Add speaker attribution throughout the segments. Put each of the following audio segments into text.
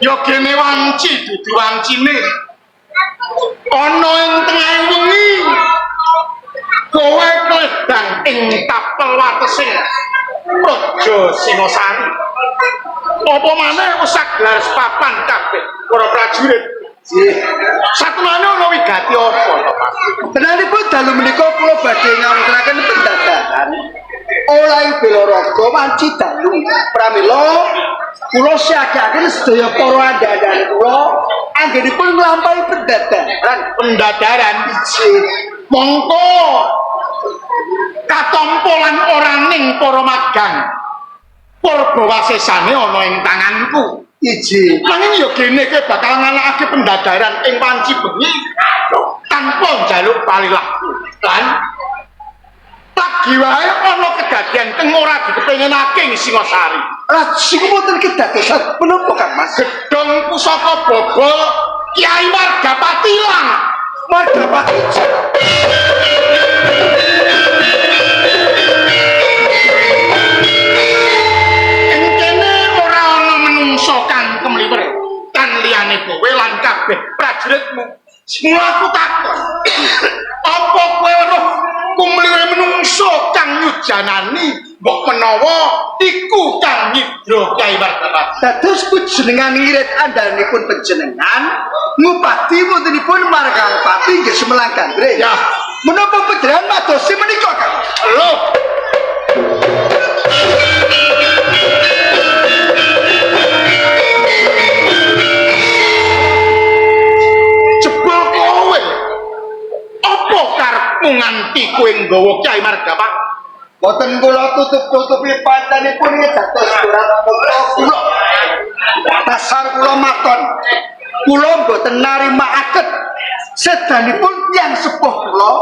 Speaker 1: Ya gene wanci dudu wancine. Ana ing tengahing wengi kowe kledang ing tapel watesing Praja Singasari. Apa maneh wis sagelar sepapan kabeh para prajurit.
Speaker 2: Nggih.
Speaker 1: Satemene ana wigati apa to, Pak?
Speaker 2: Tenanipun dalu menika kula badhe ngawontenaken pendadaran oleh Belaraga wanci dalu. Pramila kula siagaken sedaya para andha-andhan kula anggenipun nglampahi pendadaran.
Speaker 1: Pendadaran
Speaker 2: Nggih.
Speaker 1: Mongko katampa lan oraning para magang. Purbawasesane ana ing tanganku.
Speaker 2: Iji.
Speaker 1: Nanging ya gene kowe bakal nganakake pendadaran ing wanci bengi tanpa njaluk palilahku. Lan lagi wae ana kedadian kang ora dikepengenake ing Singasari.
Speaker 2: Lah sing wonten kedadosan menapa, Kang Mas?
Speaker 1: Gedhong pusaka bobol Kyai Margapati ilang.
Speaker 2: Margapati.
Speaker 1: Ing kene ora ana menungso kang kemliwer kan liyane kowe lan kabeh prajuritmu. Mula aku takon, apa kowe weruh kumliwere menungso kang nyujanani mbok menawa iku kang nyidra Kyai Margapati?
Speaker 2: Dados panjenengan ngirit andhanipun panjenengan ngupadi wontenipun Margapati nggih Semelang Gandring.
Speaker 1: Ya.
Speaker 2: Menapa panjenengan madosi menika, Kang?
Speaker 1: Lho, jebul kowe. Apa karepmu nganti kowe nggawa Kyai Margapati?
Speaker 2: Boten kula tutup-tutupi pancanipun nggih dados surat putra kula. Dasar kula maton. Kula mboten narimaaken sedanipun tiyang sepuh kula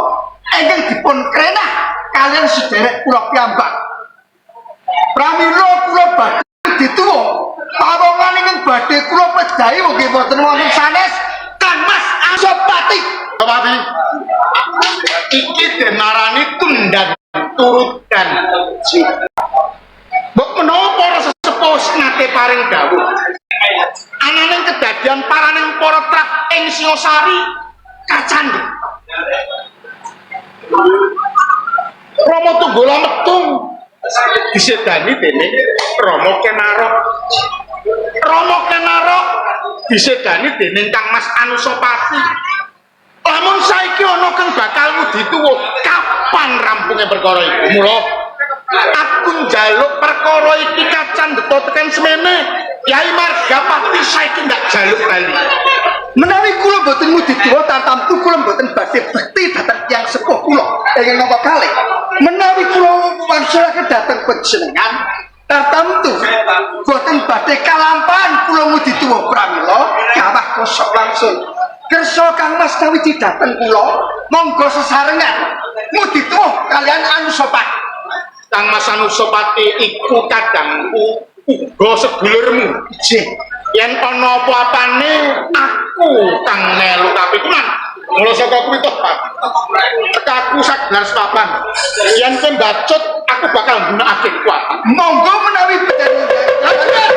Speaker 2: ingkang dipun krenah kaliyan sederek kula piyambak. Pramila kula badhe dituwa pawongan ingkang badhe kula pejahi nggih boten wonten sanes Kang Mas Anusapati.
Speaker 1: Pati, iki denarani tundan turutan. Mbok menawa para sesepuh nate paring dawuh. Ananing kedadian paraning para trah ing Singasari kacandhet. Rama Tunggala metung disedani dening Rama Kenarok. Rama Kenarok disedani dening Kang Mas Anusapati. Lamun saiki ana kang bakal ngudi tuwa, kapan rampunge perkara iku? Mula aku njaluk perkara iki kacandheta tekan semene. Kyai Margapati saiki ndak jaluk bali.
Speaker 2: Menawi kula mboten ngudi tuwa tartamtu kula mboten badhe bekti dhateng tiyang sepuh kula ingkang napa kalih. Menawi kula wangsulaken dhateng panjenengan tartamtu mboten badhe kalampahan kula ngudi tuwa pramila gawah kosok langsung. Kersa Kang Mas kawiji dhateng kula monggo sesarengan ngudi tuwa kalian Anusapati.
Speaker 1: Kang Mas Anusapati iku kadangku uga sedulurmu.
Speaker 2: Nggih.
Speaker 1: Yen ana apa-apane aku kang melu kapitunan. Mula saka kuwi toh, Pak. Tekaku sagelar sepapan. Yen kowe mbacut, aku bakal nggunakake kekuatan.
Speaker 2: Monggo menawi panjenengan.